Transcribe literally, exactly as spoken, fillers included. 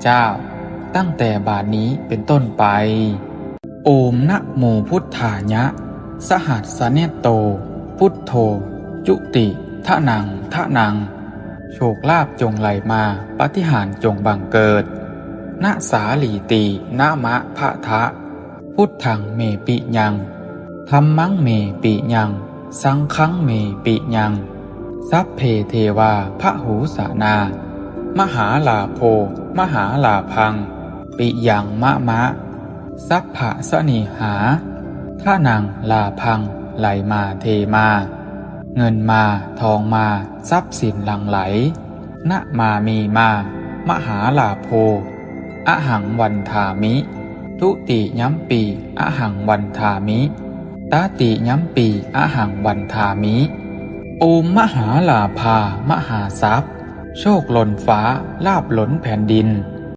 เจ้า ตั้งแต่บัดนี้เป็นต้นไป Om namo buddhāya. Sahassanetto buddho, juti dhanaṃ dhanaṃ. โชคลาภจงไหลมา ปาฏิหาริย์จงบังเกิด Na sārīti nama bhadha, buddhaṃ me piyaṃ, dhammaṃ me piyaṃ, saṅghaṃ me piyaṃ. Sabbe devā bahūsanā, mahālābho mahālābhaṃ, piyaṃ mama. Sabbasanehā, dhanaṃ lābhaṃ, ไหลมาเทมา เงินมาทองมา ทรัพย์สินหลั่งไหล Namāmima mahālābho, ahaṃ vandāmi. Dutiyampi ahaṃ vandāmi. Tatiyampi ahaṃ vandāmi. Om mahālābhā mahāsappa, โชคล้นฟ้า ลาภล้นแผ่นดิน